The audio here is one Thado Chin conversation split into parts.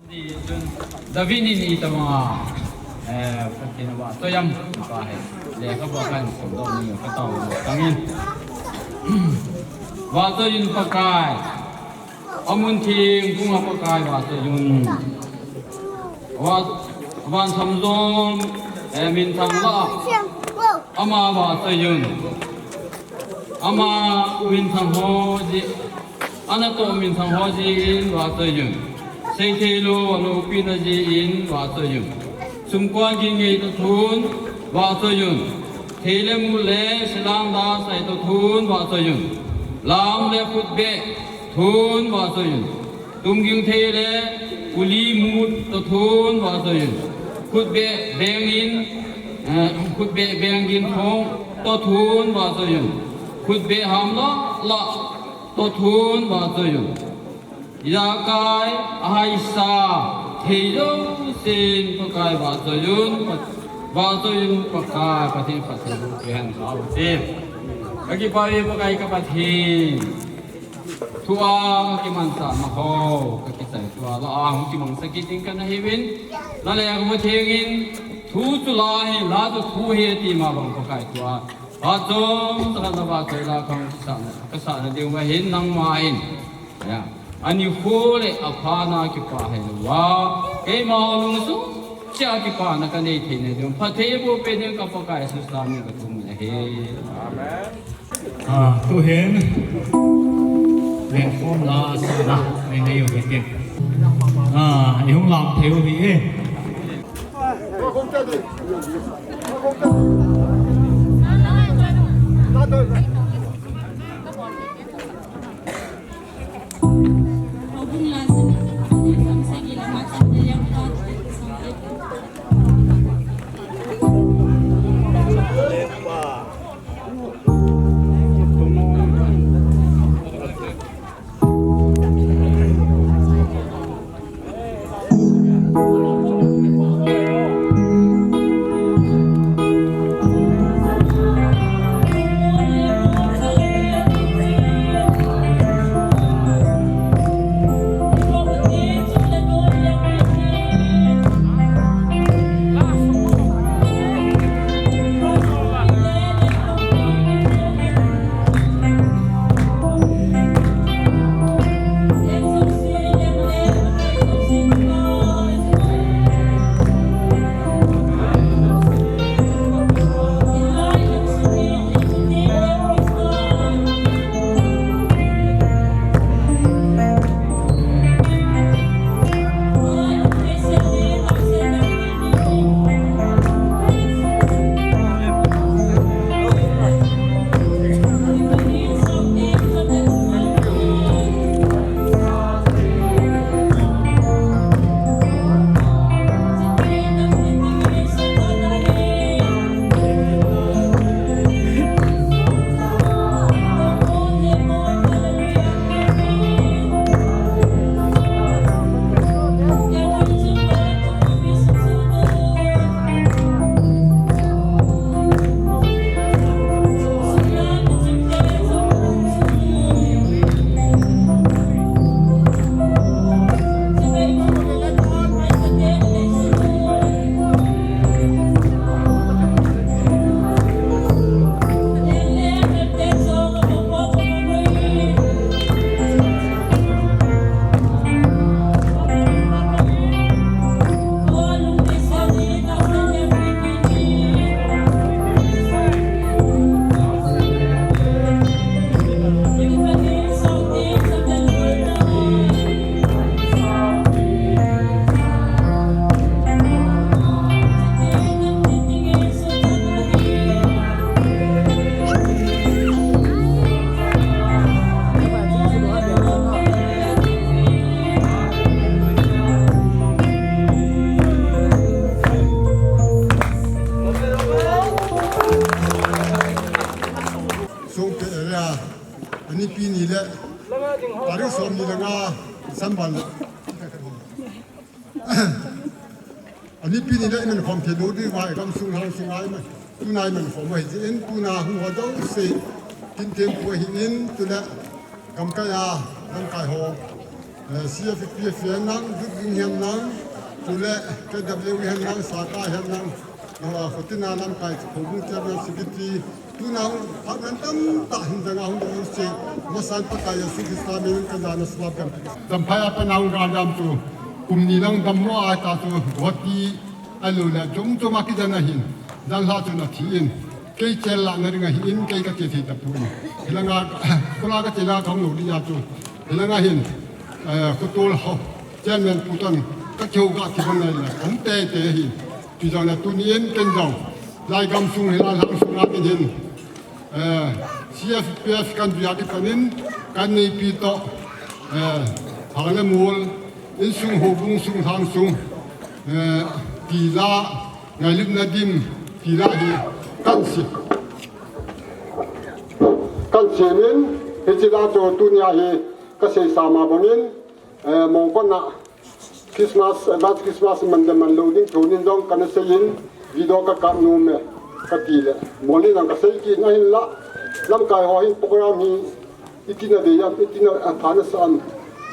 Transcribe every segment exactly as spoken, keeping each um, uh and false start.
David in itobang a, eh, Pathen a vahchoi em ti pa hi lekhabu a kahin simdoh ni, katao tangin. Vahchoi un Pakai. Amun theng kung a Pakai vahchoi un. Va-, van samjol, eh, minthang lah a. Ama vahchoi un. Ama minthang ho jeh, anatoh minthang ho jeh in vahchoi un. Seithei lou, aloupina jeh in vahchoi un. Sumkoi gin ngei toh thun vahchoi un. Thei le mul le selang da sai toh thun vahchoi un. Lam le khutbeh thun vahchoi un. Tumging thei le uli mut toh thun vahchoi un. Khutbeh beng in, eh, khutbeh beng gin phong toh thun vahchoi un. Khutbeh ham lah lah toh thun vahchoi un. Ijakai ahaisa thei jousen Pakai vahchoi un, vahchoi un Pakai, Pathen phattheiboh peh hen. Kakipah e Pakai ka Pathen. Thu a kakimanchahna ho, kakichai thu a la a hung kimangsa kit ding kana hiuvin. La lekhabu theng in thu chu la hi, la chu thu hi ati ma bang Pakai thu a. Phat chomcha khat na vahchoi la khang kisahna, kasahna diu ma hin nangma in. Ya. Ani khu le apha na kipah hei lou a. Keima lungsung chia kipana kanei theina diu. Phattheiboh peh ding ka Pakai Jesu min in kathum ahi. Amen. Ah, tuhin. Lengkhom la sahna, nei nei u hitin. Ah, ihung lam thei u hi e. Songpi area, anipi ni le, tarik som ni le nga, December le. Anipi ni le iman khom thei lou ding vai, gamsung hang sung ai man. Tuna iman khom ahi jeh in, tuna hung ho jouse, tin tem pu ahi in, tule, gamkai a, gamkai ho. Eh, C F P F hen lang, Youth Wing hen lang, chule K W hen lang, Saka hen lang, eh, Khotina lamkai, Khobu Chairman Secretary, tunung phat man tamtah hin janga hung dong se, masan Pakai Jesu Christa min in ka jana swap kan. Jamphai a pat a hung ga dam tu, kum ni lang dammo a ta tu, Guwahati a lo le, jom jom a kijana hin, jan la chu na thi in, kei chel la na ring a hi in, kei ka che thei ta pu in. Hilanga, kula ka che la ka hung lo di ya chu. Hilanga hin, eh, Khotol ho, Chairman Pu Ton, ka keu ga ki ban nai la, hung te te hi. Pi jong la tuni in ken jong. Lai gam sung hi la lang sung a ken hin. Eh, C F P F kan bia ki panin, kan nei pi to, eh, hang le mul, in sung ho bung sung hang sung, eh, ti la, ngailutna dim, ti la hi, kan si. Kan si min, hi chi la to tunia hi, ka sei sa ma bangin, eh, mong kon na, Christmas, advance Christmas man le man lo ding thu nin jong kana sei in, video ka kap nom e, ka ti le. Moli nang ka sei ki na hin la, lamkai ho hin program hi, itina de yam, itina a phana sa am.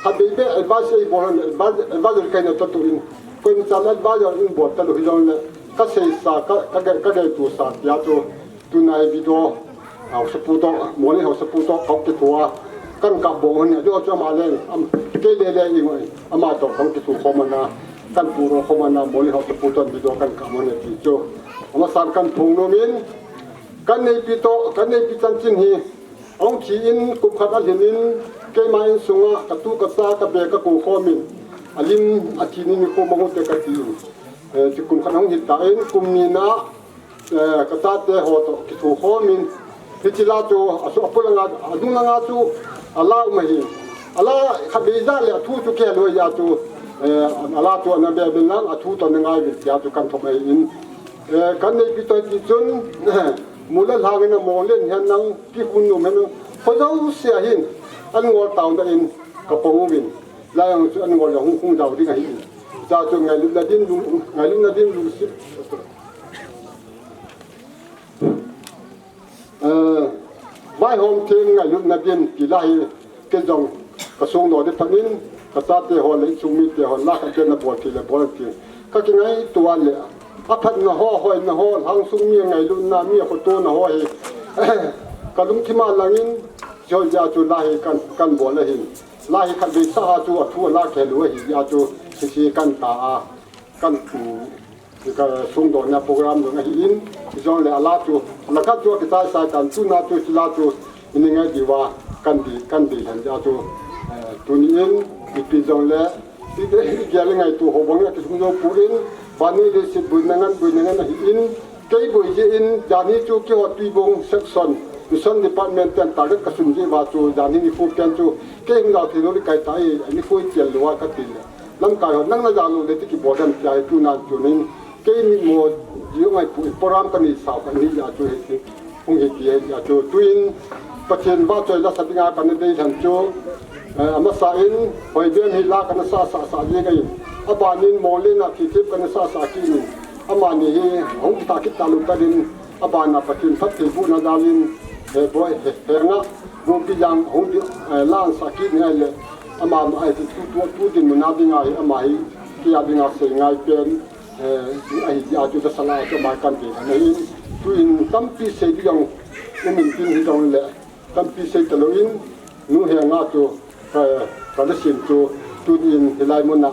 Ha be be advance ei bol han, advance, advance kai na ta tu in. Ko in chan advance in bol ta lo hi jong le. Ka sei sa, ka, ka, ka, ka tu sa, ya tu. Tuna hi video, hausapu to, Moli hausapu to, kau kithua, kan kap bong hon, ajo chu ama le, am, kei le le i ngoi, ama to, kau kithu khom ana, kan pu ro khom ana, Moli hausapu to, video kan kap hon ti chu. Amasan kan phung nom in, kan nei pi to, kan nei pi chanchin hi, hung thi in, kum khat a lhin in, keima in sunga, ka tu ka cha, ka be ka ko khom in, alim, a thi ni ni ko ma hung te ka ti in. Eh, ti kum khat hung hi ta in, kum ni na, eh, ka chate ho to kithu khom in, hichi la chu, a su a pu langa, a dung langa chu, a la um ahi. A la kha beija le a thu chu ke lo ya chu, eh, a la chu ana be bin lang, a thu to na ngai bin ya chu kan thom ahi in. Eh, kan nei pi to ti chun, mu le lhang in a mo len hian nang, ti hun num hian nang, kho zo sia hin, an ngol tau na in, ka pong u in. Lai ang chu an ngol ya hung hung dau ding ahi in. Cha chu ngailutna dim lung, ngailutna dim lungsit. Eh, vaihom theng ngailutna dim ti la hi, kei jong ka sung lo di panin, ka chate ho le chung mite ho la ka ken na bol ti le bol ti. Ka kingaito a le, a phatna ho, hoina ho, lhang sung mi ngailutna, mi a khotona ho hi, ka lungthim a langin, jo ja chu la hi kan, kan bol ahin. La hi khat vei sa a chu a thu a la ke lu ahi a chu, si si kan ta a. Kan, um, ka sung dona program dong ahi in, jong le a la chu, la khat chu a kichai sai tan chu na chu, chi la chu, ini ngai diu a, kan di, kan di han ja chu, eh, tuni in, ipi jong le, i, i, i, gel ngaito ho bang a kisung jo pu in, bani le sit buina ngan, buina ngan ahi in, kei bui je in, jani chu kihotpi bung section, mission department ten target ka sun je va chu, jani ni khu pen chu, kei hung lau thei lo le kai ta e, ni khu i tial lo a ka ti le. Lamkai ho nang na ja lo le ti kibol dan tia hi tunan tunin. Kei ni mo ji ngai pu program ka ni sau ka ni ja chu he ti. Hung he ti he ja chu tuin Pathen va choi la sa dinga ka na dei than chu. Eh, amasa in hoi bem hi la ka na sa sa sa ji ngai. Abanin mo le na ki tip ka na sa sa ki ni. Amani hi hung kita kita lu ka din. Abana Pathen phattheibohna jalin, eh, boi, eh, henga, Gompi jang hung di, eh, lan sa kit ngai le, ama, eh, tu, tu, tu, tu dinmun a dinga hi, ama hi, tia dinga sei ngai pen, eh, ahi, tia chu ta sala chu ma kan ti kan hi, tuin tampi sei di jong, umin tin hi jong le, tampi sei ta lo in, nu he nga chu, ka, ka la sim chu, tunin hilai mun a,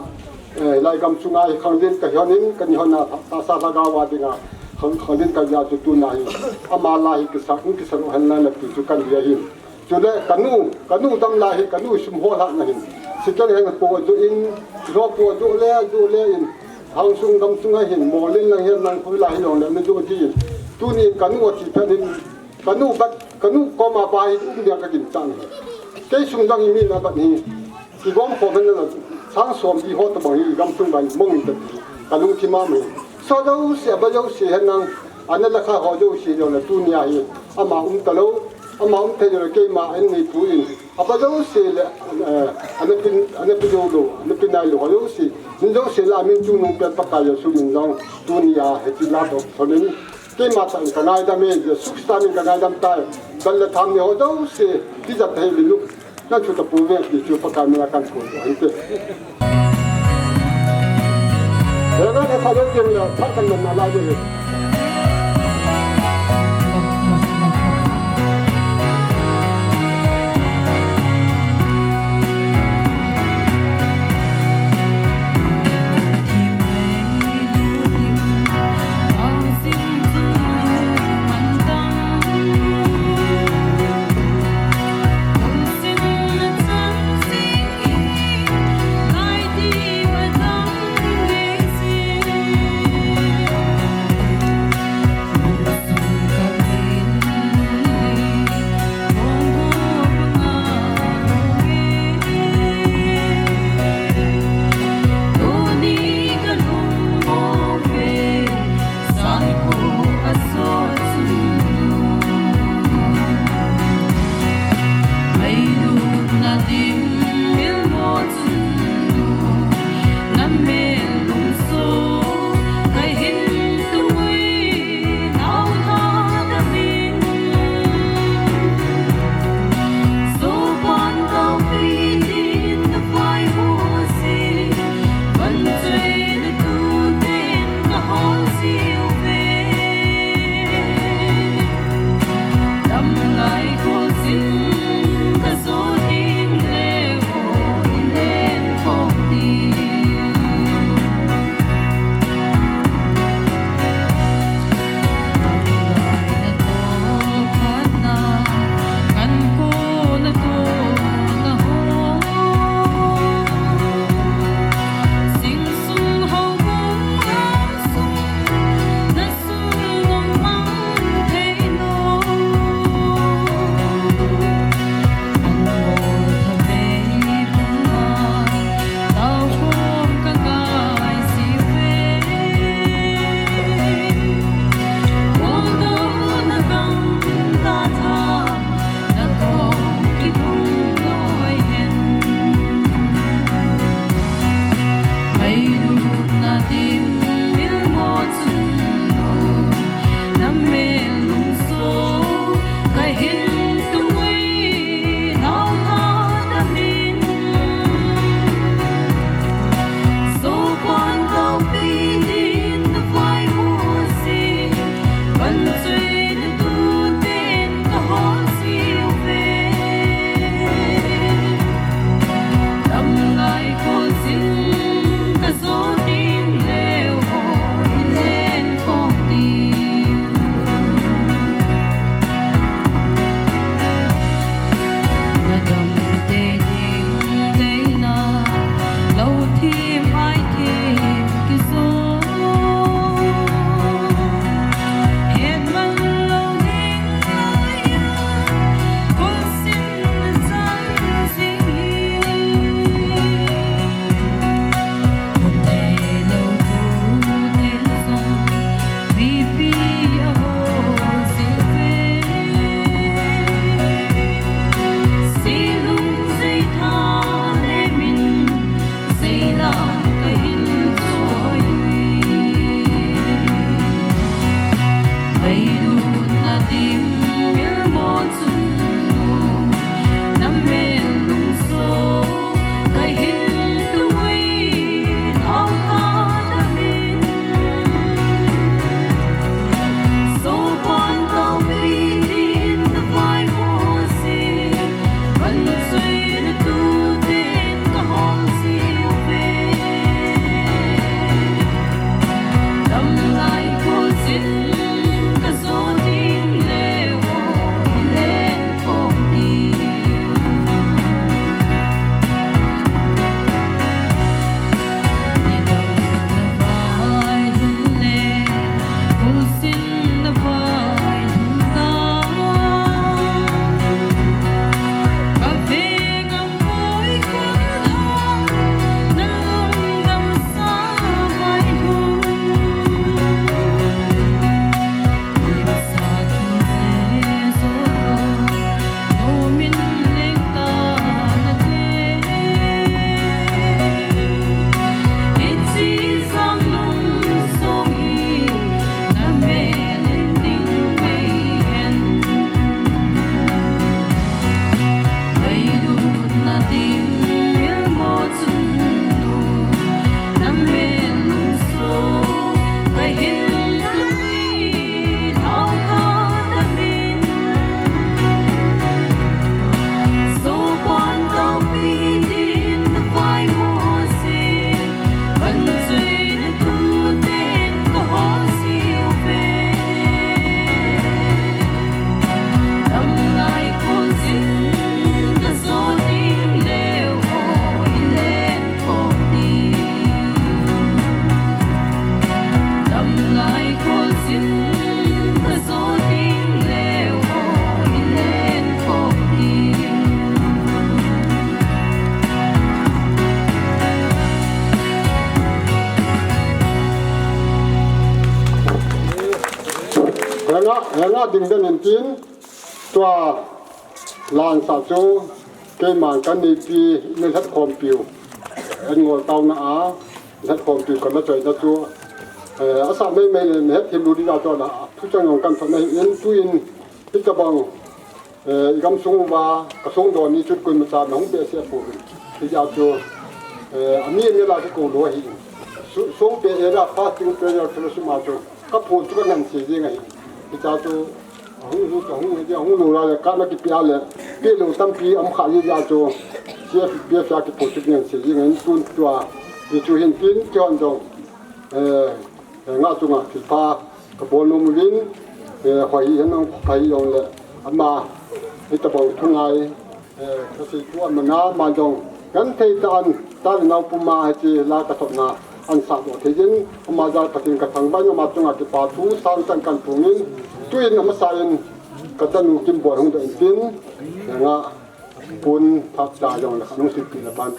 eh, hilai gam chunga hi khang din ka hi hon in, ka ni hon a, ta sa la ga wa dinga, khang, khang din ka ja chu tuna hi, ama la hi kisa, kisa ro hen la la tu chu kan ria hin. Chu le ka nu, ka nu dam la hi, ka nu sum ho la na hin. Si ka le hen po du in, ro po du le, du le in. Hang sung gam chunga hin, mo len lang hen lang pui la hi long le, ni du di. Tunin ka nu a ti pha din, Ka nu bat, ka nu koma pa hi um dia ka ginchang hi. Kei sung jang hi mi na bat hi. Kigom khom hen la, sang som di ho tabang hi, gam sung ban mong in ta ti. Ka lungthim a mi. So jouse, ba jouse hen nang, ana la kha ho jouse jong la tunia hi. Ama um ta lo, ama um thei jong la keima an nei pu in. Aba jouse le, eh, ana pin, ana pin lo lo, ana pin nai lo ho jouse. Min jouse la min chu nung pet Pakai Jesu min jong, tunia, heti la to, so nin. Keima tah in ka ngaidam e, Jesu Christa min ka ngaidam tai. Bel le tham ni ho jouse, tijat thei min lu. Kan chu tapu ve ti chu Pakai mina kan thu ante. He na ka tha lo kin la, phat kan na la de. Nga, nga ding den in tin, tua lansah chu, keiman kan neipi, nei lhatkhompiu, en ngol tauna a, lhatkhompiu kan la choina chu, eh, asa meimei le, nei hethem lou ding a chu la, thucheng jong kan thot na hi in, tuin, hitabang, eh, i gamsung uva, ka songdoh ni chu koimacha na hung behseh pouvin. Hijeh a chu, eh, ami ami la kikou lou ahi. Su-, Songpeh area fasting prayer fellowship a chu, ka phone chu ka nganse jeng ahi. Hijeh a chu, ahung, ahung, ahung, ahung lou la le, ka na kipe a le, pe lou tampi um kha jeh a chu, C F P F a kiphone chu nganse jeng ahi, tun tua, ti chu hin tin, kihon jong, eh, eh, nga chunga thilpha, ka bol nom uvin, eh, hoi hi hen ong, hoi hi ong le, ama, hitabang thu ngai, eh, ka sei thu ama na, ama jong, genthei tah in, cha le nao puma hiche la ka thotna, ahin sahdoh thei jin, ama jal Pathen ka thangvah in, ama chunga kipa thu, sangtah in kan phong in, tuin amasa in, ka chanu Kimboi hung doh in tin, eh, nga, pon phat cha jong le, ka nung silpi na pan.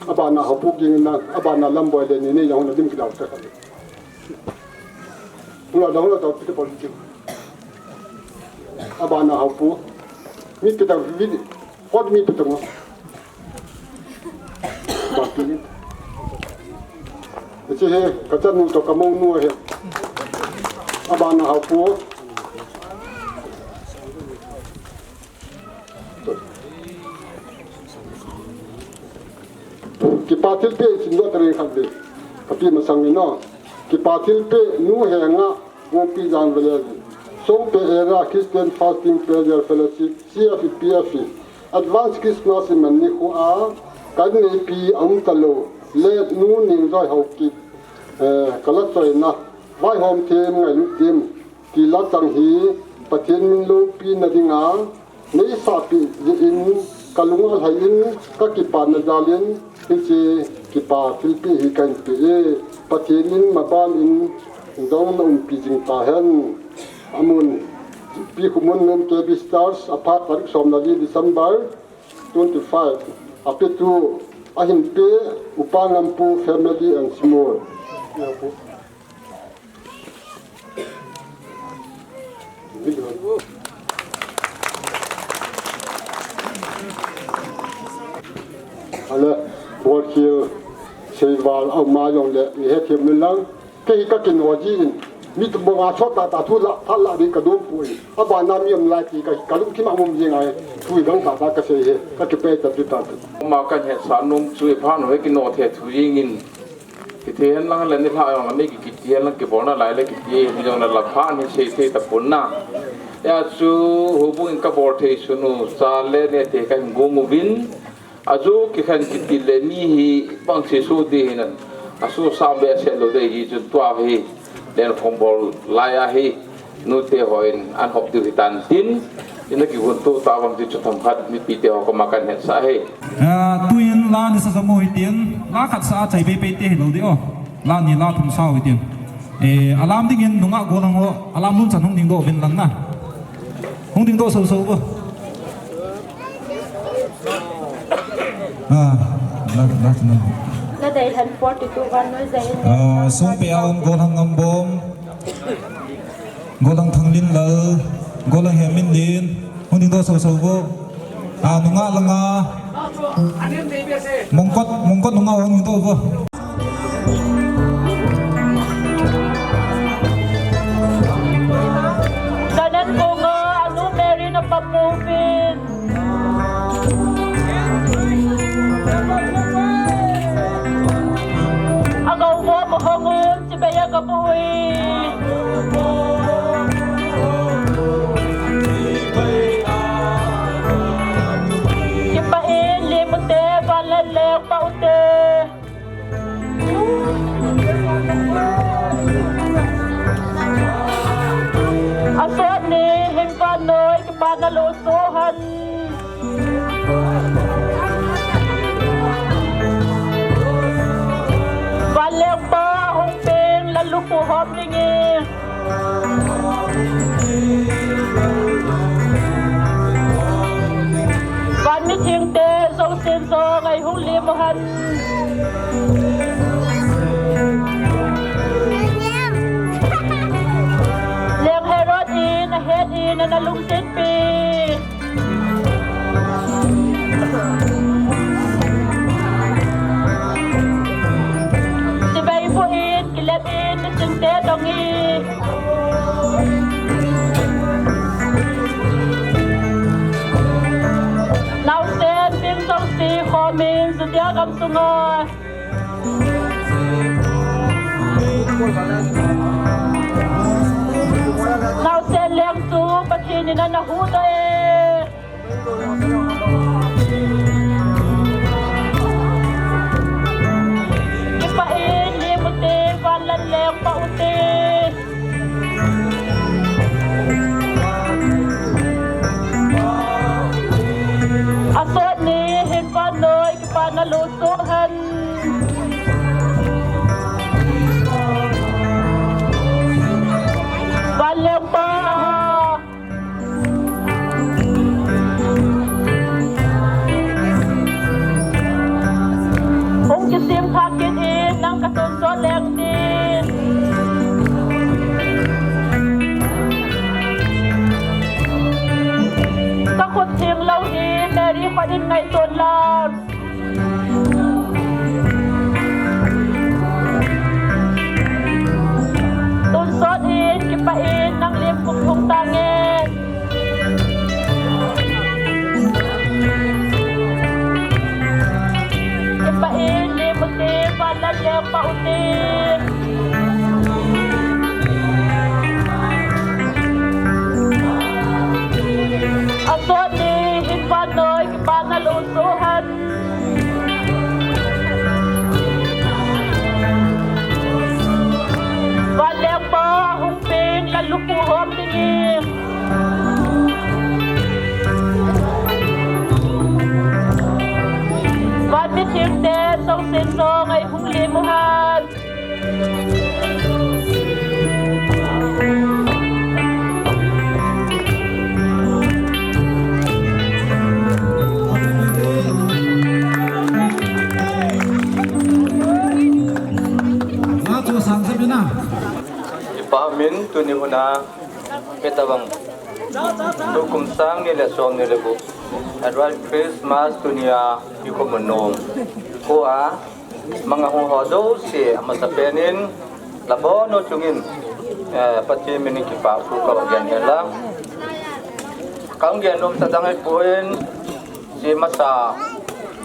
Abana Haopu ging na, abana Lamboi le ni ni jong na dim kidau ta. Hula dau, hula dau, pita pon ti. Abana Haopu. Mi pita vi, hot mi pita mo. Ba ti ni. Hiche hi, ka chanu toh ka mounu ahi. Abana Haopu. Kipa thilpeh simdoh tah in khat ve. Ka pi masang in o. Kipa thilpeh nu henga Gopijang Valley. Songpeh Area Christian Fasting Prayer Fellowship, C F P F. Advance Christmas iman nikho a. Kan neipi aum talou. Le nu Ningjoy Haokip. Eh, ka la choina. Vaihom them ngailut them. Ti la chang hi Pathen min loupina dinga, nei sahpeh jeh in ka lung alhai in ka kipana jal in hiche kipa thilpeh hi kahin pe e. Pathen in maban in jong na umpi jing tahen. Amun, Pi Khomunnom K B Stars, aphat tarik som le li December twenty-five. Apetu ahin pe Upa Ngampu family and small. Ale, bolkhel, seival, auma jongle, ni hethem inlang, kei ka kino jin, mi tu bonga chot tata thu la, phat la ding ka dom poi. Abana mi um lai ti ka, ka lungthim a um jing ahi, thu gangtah tah ka sei e, ka kipah tah chu tah. Ama kan hetsah nom chu, iphat u hi kino thei thu jing in, Kiti hen lang le nilhah jong le mi ki, kiti hen lang kibolna lai le kiti, ni jong le la pha ni sei thei tapon na. Hijeh chun houbung in kabol thei sun u, cha le neh te kahin gong uvin. Ajo kikhen kiti le mi hi bang se so ding hinam. Aso sam behseh lou ding hi chun tua hi. Lenkhom bol lai ahi. Nute hon an hop diu hitan tin, ina kihon to tavang ti chu themkhat mipite ho koma kan hetsah e. Ah, tuin la ni sa jong u hitin, la khat sa a chai pei pei te hilou ding o. La ni la thum sa u hitin. Eh, alam dingin nungah gollhang ho, alam lum chan hung dingdoh uvin lang na. Hung dingdoh soso vo. Ah, la, la, la. Nadei lhan forty-two Vannoi Jai in. Ah, Songpeh a um gollhang Ngambom. Gollhang Thanglinlal, gollhang Hemminlen, hung dingdoh soso vo. Ah, nungah langa. Mongkot, Mongkot nungah hung dingdoh vo. Kanan bunga, anu Mary na papupin. Agau mo mohongun, sibaya kabui. Kipahin limute, balalek paute. Asot ni hing Vannoi kipana lou sohan. Vanlengpa hung peng la lukhu hom dingin. Van mithengte jousen jong eihung lim uhen. Nana lungset pi. Sibei pu in, kilep in, ni sinte dong i. Nausen, ping song si, khomin, sutia gam sunga. Nausen leng chu Pathen in ana hu ta e. Kipah in lim ute, vanlal leng pah ute. Asot ni hin vannoi kipana lusuh hen. Vanlengpa, hung kisim thah kit in, nang ka tonsot leng tin. Ka khut theng lou hi Mary khut in ngaito lang. Tonsot in, kipah in, nang lim kum thung tange. Kipah in, lim ute, vanlal leng pah ute. Asot ni hin vannoi kipana lusuh hen. Vanlengpa hung peng, lallukhuh hom ding in. Van mithengte songsen song a hung lim u hen. Kipah umin, tuni huna, hitabang tukum sang ni le som ni le gup, Advance Christmas tunia i khomun nom khu a, manga hung ho jouse, amasapen in, labon u chungin, eh, Pathen min in kipah thu ka va gen hen lang. Ka hung gen nom sa dang ahipoi, hiche masa,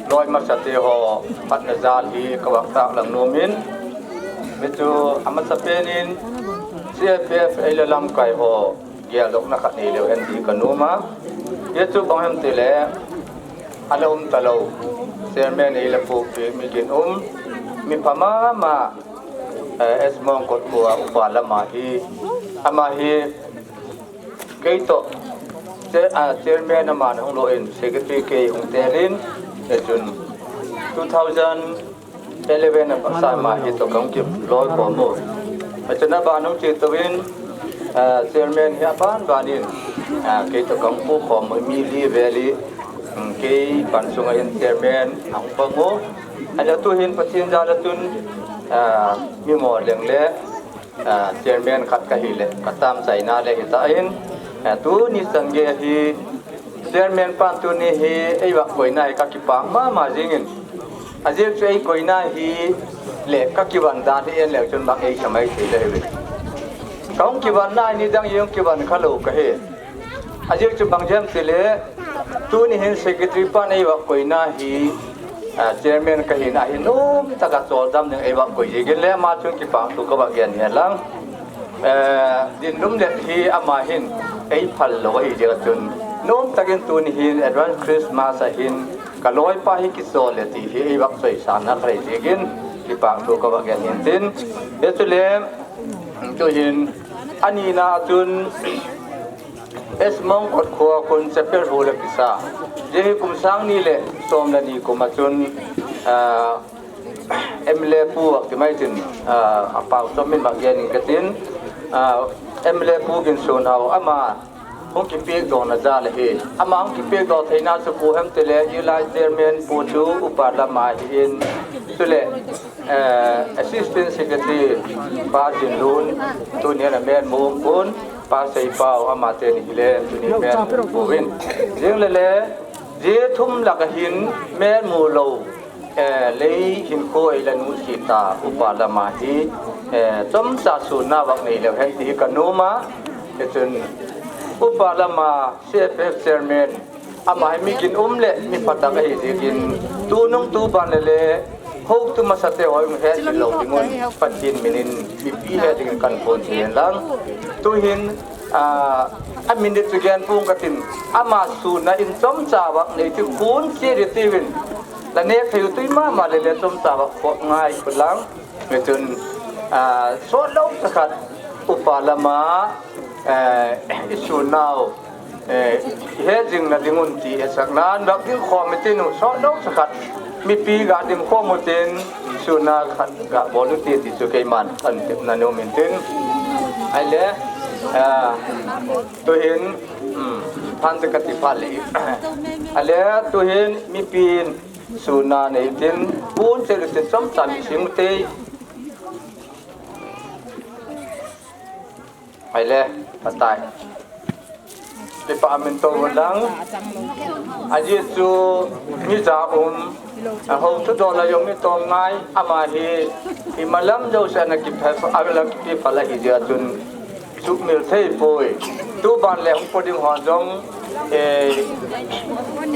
loi masa te ho, phatna jal hi ka va tah lang nom in. Hichu amasapen in, C F F ei le lamkai ho, geldohna khat nei leu hen ti ka nom a. Hichu bang ham tile, ala um talou. Chairman ei le pu pi mi gin um. Mi pha mama, eh, S Mongkot khu a upa lama hi. Ama hi, kei toh, che-, ah, chairman aman hung lo in, secretary kei hung tel in, eh, chun two thousand eleven a pasal ma hi toh ka hung kiloi khom u. Achun aban hung che tou in, ah, chairman hi aban ban in, ah, kei toh ka hung pu khom u, mi li vel in, um, kei pan sunga hin chairman ahung pang u. Ahin tu hin Pathen jal a chun, ah, mi mo leng le, ah, chairman khat ka hi le, ka tam chaina le hita in, ah, tuni chan gei hi, chairman pan tuni hi, ei va koina hi ka kipah mama jing in. Ajeh chu ei koina hi le, ka kivan dan hi en leu chun bang ei samai thei le hi ve. Ka hung kivan na ni dang ei hung kivan kha lou ka hi. Ajeh chu bang ham tile, tuni hin secretary pan ei va koina hi, ah, chairman ka hina hi nom taka choldam ding ei va koi jeh in le ama chun kipah thu ka va gen hen lang. Eh, dinlum le hi ama hin ei phal lou ahi jeh chun nom takin tuni hin Advance Christmas a hin ka loipa hi kisol le ti hi ei va soi san na ka hi jeh in kipah thu ka va gen hen tin. Hichu le, tu hin ani na chun S Mongkot khua khun chapel hu le kisa. Jeh hi kum sang ni le som le ni kum a chun, ah, M L A pu a kimai tin, ah, a pau chom min ma gen in ka tin, ah, M L A pu Ginsunhao ama hung kipek doh na jal ahi. Ama hung kipek doh theina chu pu hem tile, hilai chairman pu chu upa lama hi in, chule, eh, assistant secretary pa Jinlun, tuni ana men mu pun, Pa Seipao ama teni hile tuni men pu vin. Jing le le, ji thum lak a hin men mu lo, eh, lei hin ko ei la nu si ta upa lama hi, eh, chomcha suna vak nei leu hen ti hi ka numa. Hichun upa lama C F F chairman ama hi mi kin um le mi phatah ahi jikin, tunung tuban le le, hotu masate hoi hung het lou dingun, Pathen minin mipi het dingin kan phone thei hen lang. Tuhin, ah, a min di chu gen pung katin, ama suna in chomcha vak nei ti kun chi di tiuvin. La ne thei u tui mama le le chomcha vak ko ngai ku lang. Hichun, ah, sot lou sakhat upa lama, eh, i sunau, eh, i he jing na dingun ti e sak nan vak ding khom i tin u sot lou sakhat mipi ga ding khom u tin suna khat ga bol u ti ti chu keiman kan tep na nu min tin. Ai le, ah, tuhin, um, phan te ka ti pha le. Ai le, tuhin mipin suna nei tin, pun che lu tin chomcha mi sing te. Ai le, patai. Kipa min to lang. Aji chu mi ja um. A ho chu do la yong mi tom ngai. Ama hi, i malam jo sa na ki pha, a la ki pha la hi ja chun. Sukmil thei poi. Tuban le hung po ding ho jong, eh,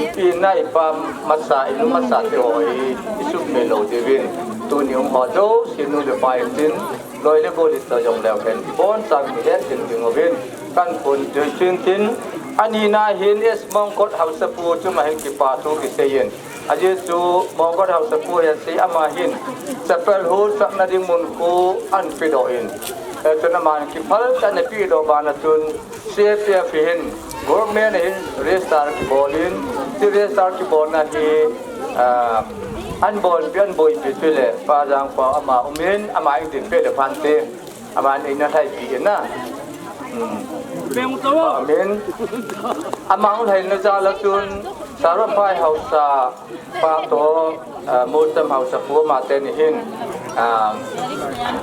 i pi na i pa masa, i nu masa te ho hi, i sukmil lou diuvin. Tuni hung ho jouse nu le pa in tin, loi le gol in to jong leu hen. Bon chang mi het tin ding uvin. Kan phone thei chin tin. Ani na hin S Mongkot Haosapu chu ma hin kipa thu kisei in. Aji chu Mongkot Haosapu hi asei ama hin chapel hol sakna ding mun khu an pe doh in. Eh, chun aman kiphal tah in ape doh ban a chun C F F hin government a hin register kibol in, ti register kibol na hi, ah, an bolpi, an boipi chu le Pa Jangpao ama um in, ama in tin pe le phan te. Aman eina lhaipi in a. Hmm. Amen. Amang lhaina jal a chun Saramphai Haosa pa to, ah, Molcham Haosapu ama teni hin, ah,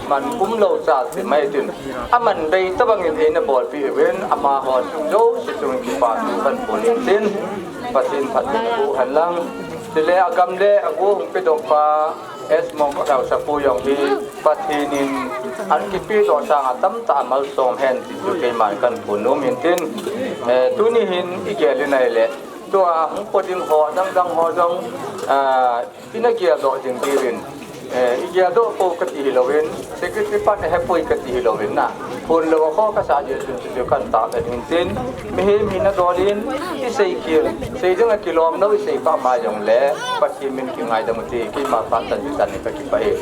man um lou cha ti mai tin. Aman bei tabang in eina bolpi uvin amaho chung jouse chung kipa thu kan phone in tin. Pathen phatthei boh hen lang. Chule agam le ago hung pe doh pa S Mongkot Haosapu jong hi Pathen in an kipe doh sanga tamtah a malsom hen ti chu keiman kan phone nom in tin, eh, tuni hin i gel in ahile, tua hung po ding ho, dang dang ho jong, ah, i na gel doh ding diuvin, eh, i gel doh po kati hilouvin, secretary pan a hepoi kati hilouvin na. Phone lou a kho kasa jeh chun chu kan tah ta ding tin, mihem hina dol in, i sei khel, sei ding a kilom lou, i sei pha ma jong le, Pathen min kingaidam u ti, keima phat chan chan in ka kipah e.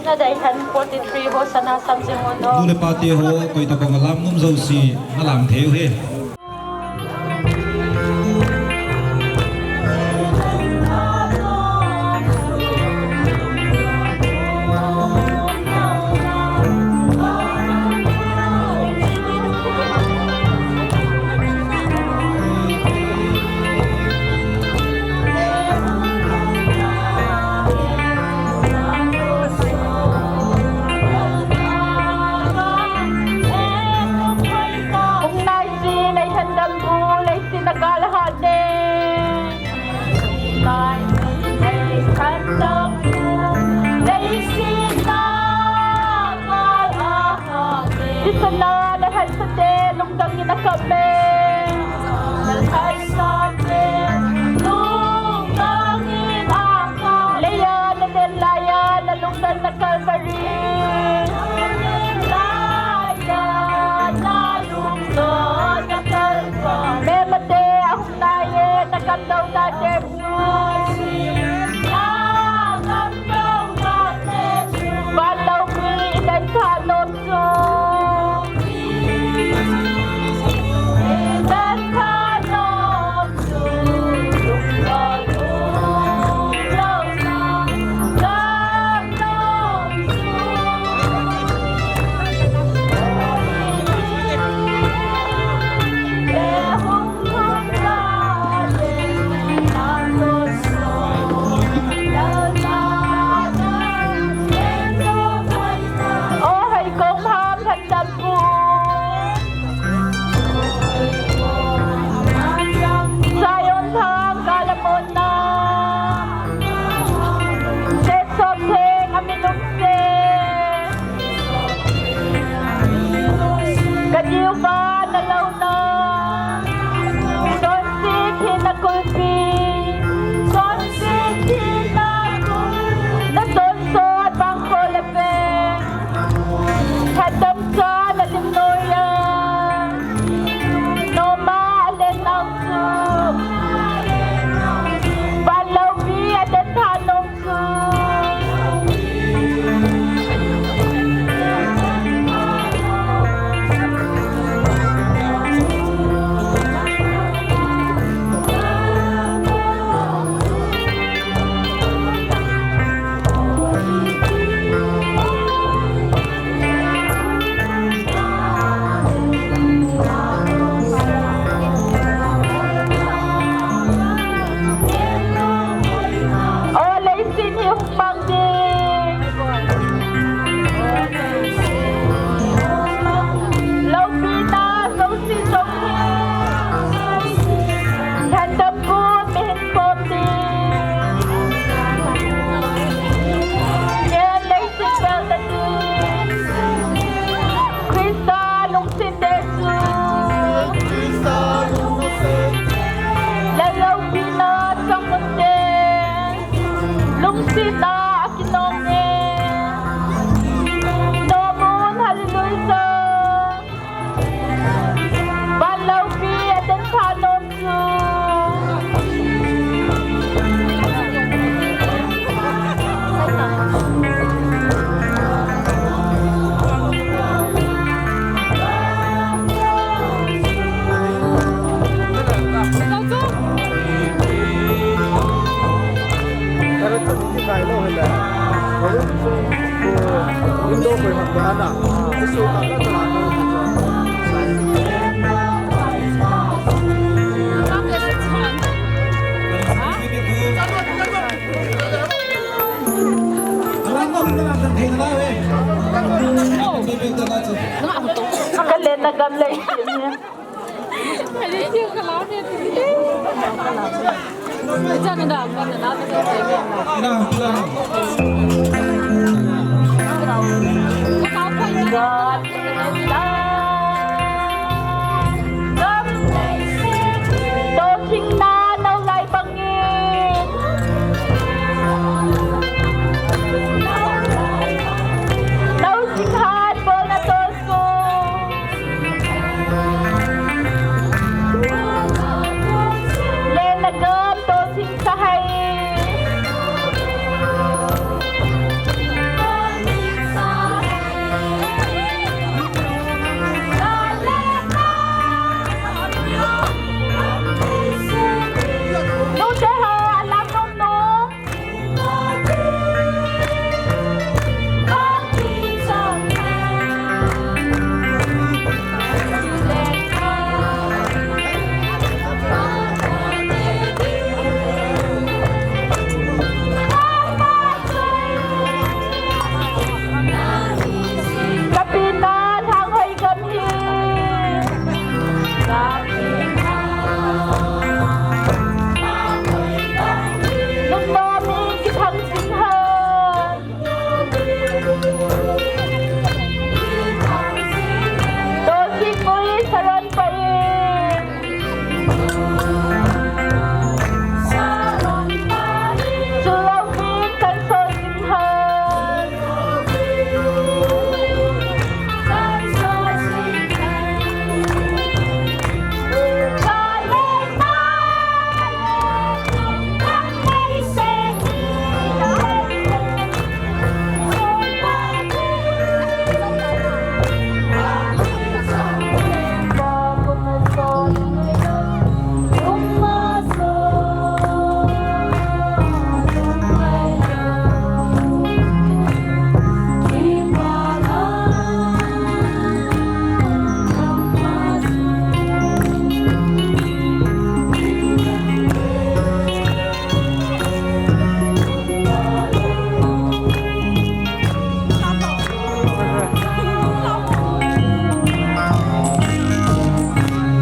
Na dai than forty-three ho sana sam jing u no. Nu le pa te ho, koi tabang a lam nom jouse, na lam thei u hen. Ka lenna gam lei.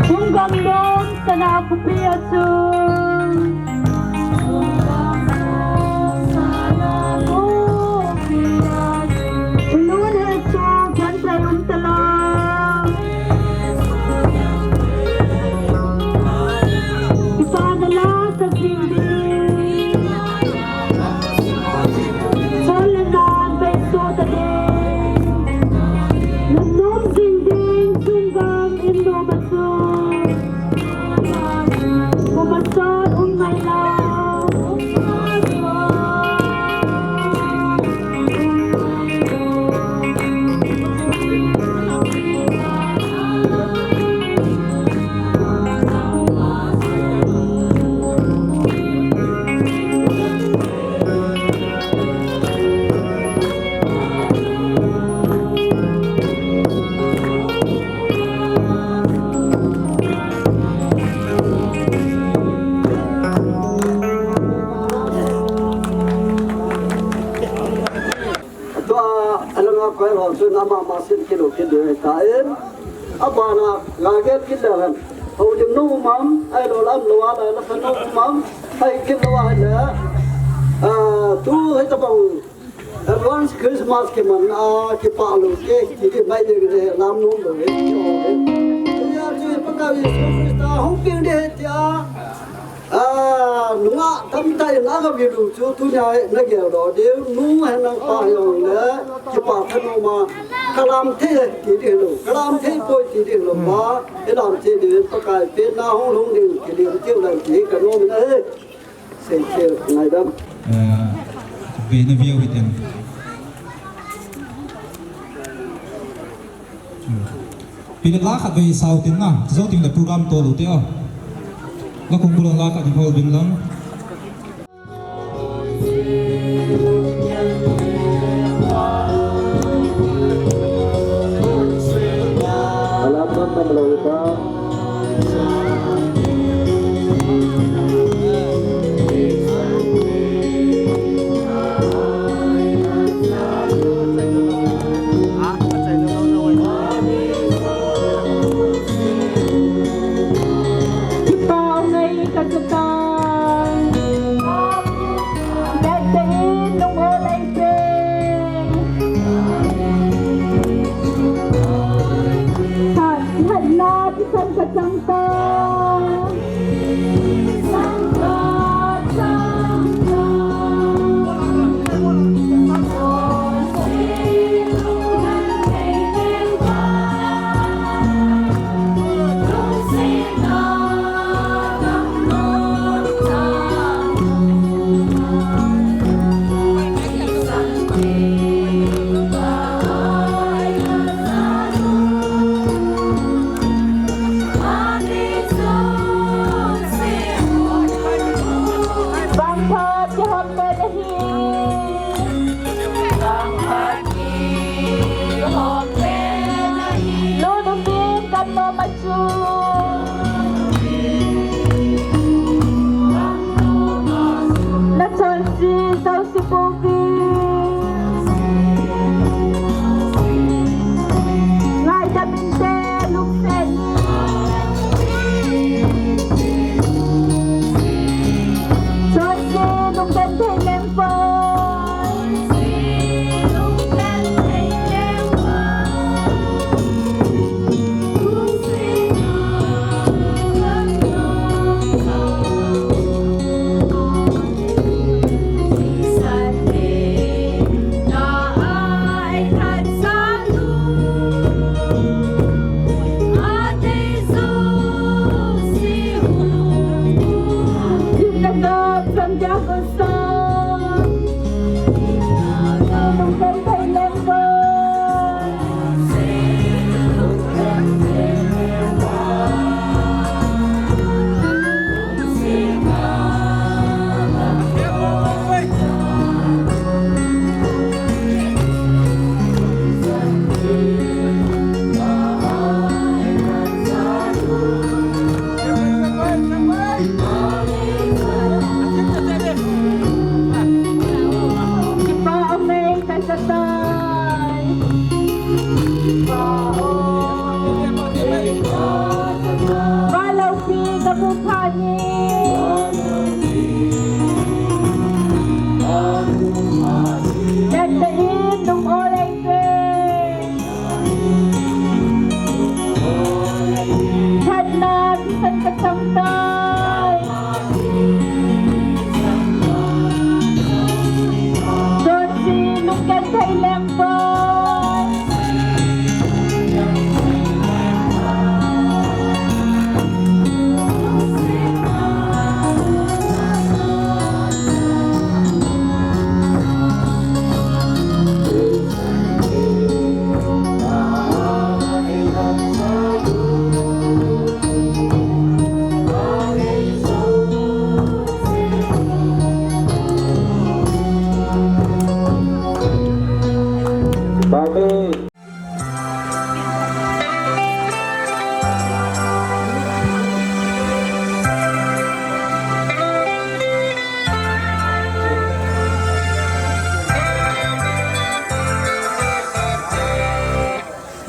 Chunggam dong sana kupi achu. Chulun he chu kan sa lum tala. Ipa na la sa sing di. Sol le na be so ta de. Num num sing ding chunggam in no ma chu. Tua, alanga koi ho chu nama ma sin kilo kit ding ta in. Abana, ga get kit le hen. Ho lim no mam, ai lo lam lo ala la sa no mam, ai kit lo ala. Ah, tu hai ta bang. Advance Christmas kiman a, kipa lo ke, ki di mai ding le, lam nom lo le, ki o le. Ya chu Pakai Jesu Christa hung ping de tia. A, nunga tamtah in aga vi lu chu tunia na gel do de, nu hen nang pa jong le, kipa thanom a, kalam thei ti ding lo, kalam thei poi ti ding lo, ba, ilam thei ding, Pakai pen na hung lhung ding, kilim tiu lang ti ka nom na he. Seikhel ngaidam. Eh, ve na viau hitin. Pile la khat ve sao tin na, zo tin le program to lo te o. La kong bulang la khat di hol bin lang. Ngaidam inte, lungset in. Chonse lunggenthei leng poi.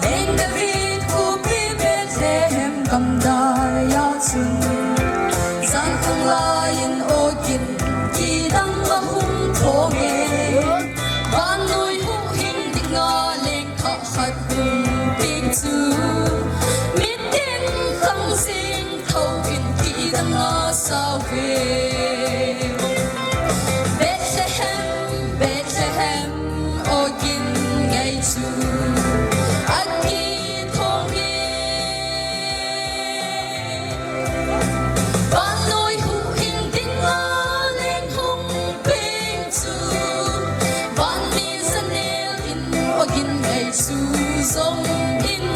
Leng David khopi Bethlehem gamdaiya chun, jan khanglai in aw gin kidang ahung thong e. Vannoi huhhing dinga lengthah khat hung peng chu, mitin khang jing thou in kidang asao ve. Bethlehem, Bethlehem, aw gin ngei chu akithong e. Vannoi huhhing dinga leng hung peng chu, vanmi janel in aw gin ngei chu jong in,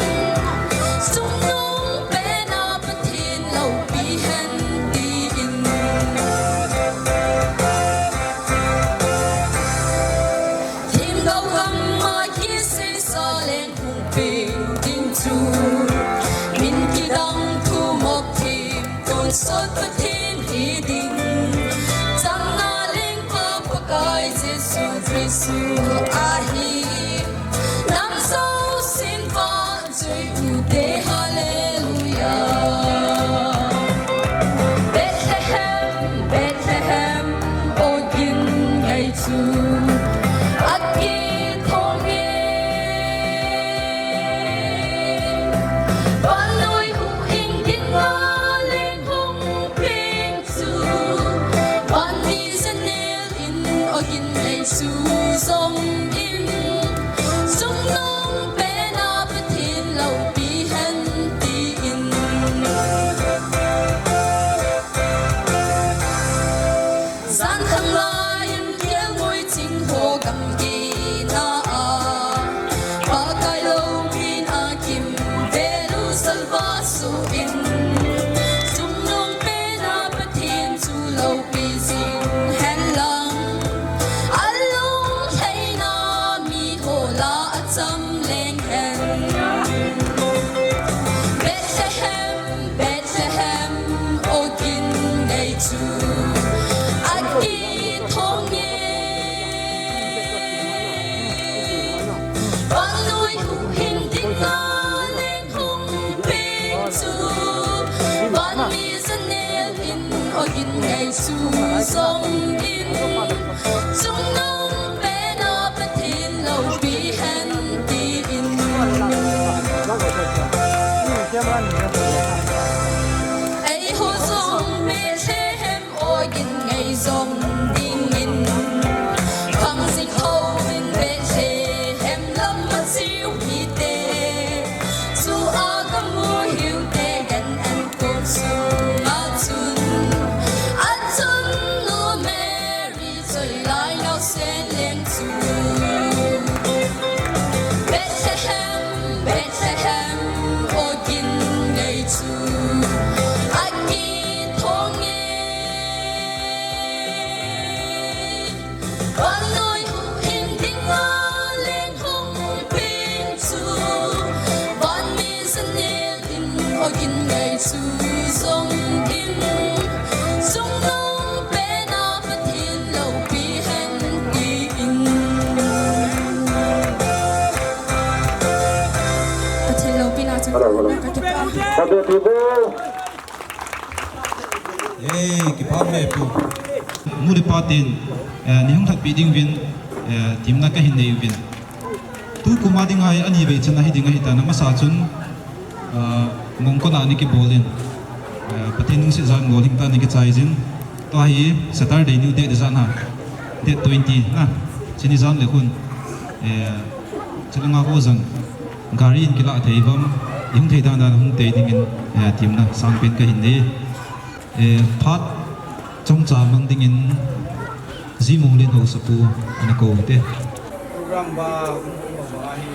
chungnung pena Pathen loupi hen, tin. Themgao gam a kiseisa leng hung peng ding chu, min kidang thumop thim tonsot Pathen hiding. Chang nga lengpa Pakai Jesu Christu ahi, nam jousen vang jui ute, hallelujah. Bethlehem, Bethlehem, aw gin ngei chu akithong e. Vannoi huhhing dinga leng hung peng chu, vanmi janel in aw gin ngei chu jong in, chungnung pena Pathen loupi hen, tin. Jan khanglai in kelngoi ching ho gamgi na a, Pakai loupina kimvel u salva suh in, chungnung pena Pathen chu loupi jing hen lang, alunglhaina miho la acham leng hen. Bethlehem, Bethlehem, aw gin ngei chu akithong Su zong in, zong nong pen a Pathen loupi hen tiin. Pathen loupina chu ka kipah. Ka be pi bo. Eh, kipah me pu. Nu le pa ten, eh, nei hung lhatpi ding uvin, eh, temna kahin nei uvin. Tukum a ding ahi, ani vei chan ahi ding ahi tan, amasa chun, ah, Mongkon a nei kibol in, ah, Pathen lungset jal in golhing tah a nei kichai jin. Tua hi Saturday, new date ijat ham, date twenty na, chuni jan le khun, eh, chulanga ho jong gari in kilah thei uvam, i hung thei dan dan hung tei dingin, eh, temna sangpen kahin nei. Eh, phat chomcha mang dingin Zi Monglen Haosapu ana kou te. Program ba, um, um, ba, ba, hi,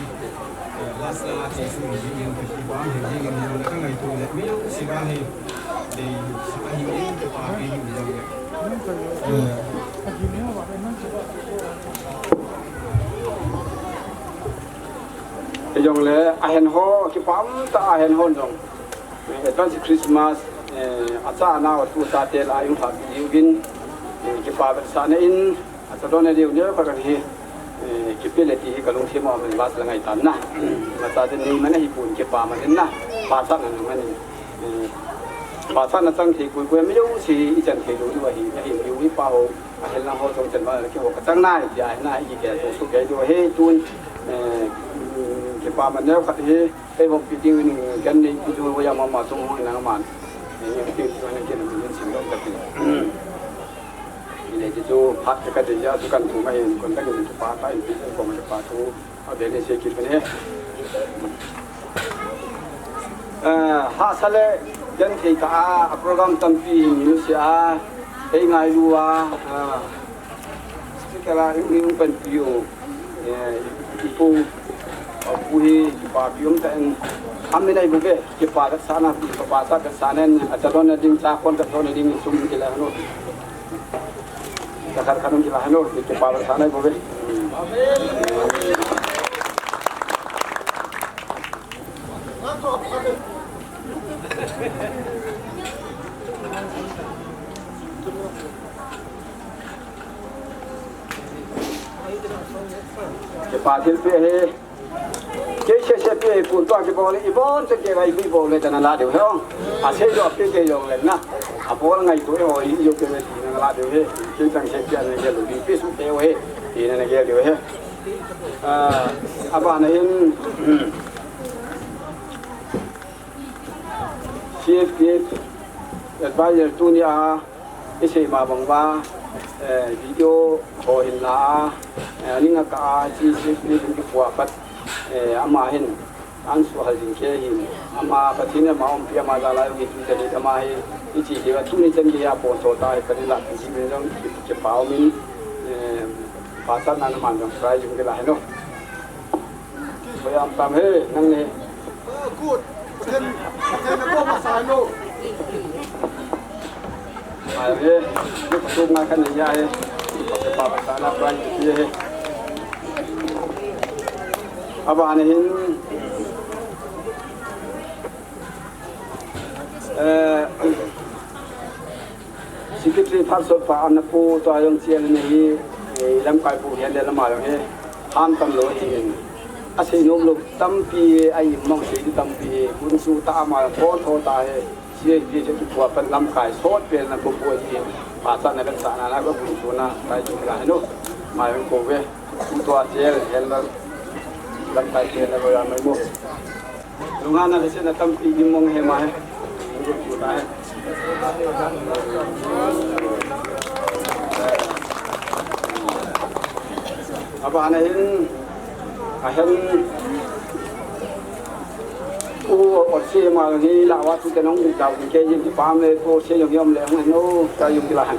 eh, last la, eh, su, zi, zi, zi, ba, hi, zi, zi, zi, ka ngai tu le, mi lu si ba, hi, de, sa, hi, eh, pa, hi, hi, zi, zi. Eh. Hijongle, ahen ho, kipah um tah a ahen ho jong. Eh, advance Christmas, eh, acha anao atu tate la, i hung lhatpi uvin, eh, kipa vetsahna in, acha dona diu neokhat hi, eh, kipe le ti hi ka lungthim a um in, last la ngai tan na. Acha din nei man ahi pon, kipa man in na, pachatna man in. Eh, pachatna chang thei koi koi, mi jouse i chan thei lou diu ahi, ahi diu, i pa ho, ahen lang ho jong chan ba, keiho ka chang nai, tia hi na, i kei to su kei diu ahi, tun, eh, kipa man neokhat hi, Ei, bom pi ding in, kan nei pi chu, ya mama chung hung nang man. Ei, pi chu nang ken min sin dong ka ti. Ile chu phat ka de ya chu kan thu ma hin, kon ta kin pa ta in pi ko ma pa chu. A be ni se ki ne. Eh, ha sa le, kan thei ta a, a program tampi hin min se a. Ei ngailu a, a. Speaker a, in, in kan pi u. Eh, i pu, a pu hi, kipapi um tah in, amin ahi bouve, kipa vetsahna, kipa vetsahna in, acha donna ding, cha kon cha donna ding, sum kila hanu. Cha khat khat kila hanu, kipa vetsahna ahi bouve. Kipa thilpeh ahi. Kei sese peh ahi pon tua kibol le, ibon chen kei lai kibol le tana la diu ahi. Asei lo peh kei jong le na. Abol ngaito e ho i jo kei le tina la diu ahi. Kei chang se peh na gel diu ahi. Peh su peh ahi. Tina na gel diu ahi. Ah, abana hin, hmm. C F P F advisor tunia, isei ma bang uva, eh, video ho hin la a, eh, ning a ka a, C F P F in kipua pat, eh, ama hin, an su hal jing kei hin, ama Pathen in ama umpi ama jal a, hi tu te ni ama hi, i chi diu a tuni chan gei a pon so ta hi, Pathen la, Pathen in jong ki, kipa um in, eh, pachatna na man jong, rai jong kila hi no. Koyam tam he, nang ni. Good. Pathen, Pathen na ko masa lo. Ai he, ni ko tu ngai kan ni ya he. Ko te pa pa na pa ni he. Aba ni hin. Eh, Secretary phat sot pa ana pu tua jong chiel na hi, eh, lamkai pu hian le lama jong hi, ham tam lo hi in. A sei nom lo tampi, a im mong sei tampi, kun su ta ama jong pon tho ta hi, C F P F chu tua pan lamkai sot pen na pu pu hi, pa sa na kan sa na na ko kun su na, kai chu la hi no, ma jong ko ve, pu tua chiel, hian la, lamkai chiel na ko ya mai mo. Lunghang na le sena tampi ding mong he ma he. Abana hin, ahin, u, o se ma ni la wa tu te nong u dau ke yin ti pa me ko se yom yom le hong no ta yum ti la han.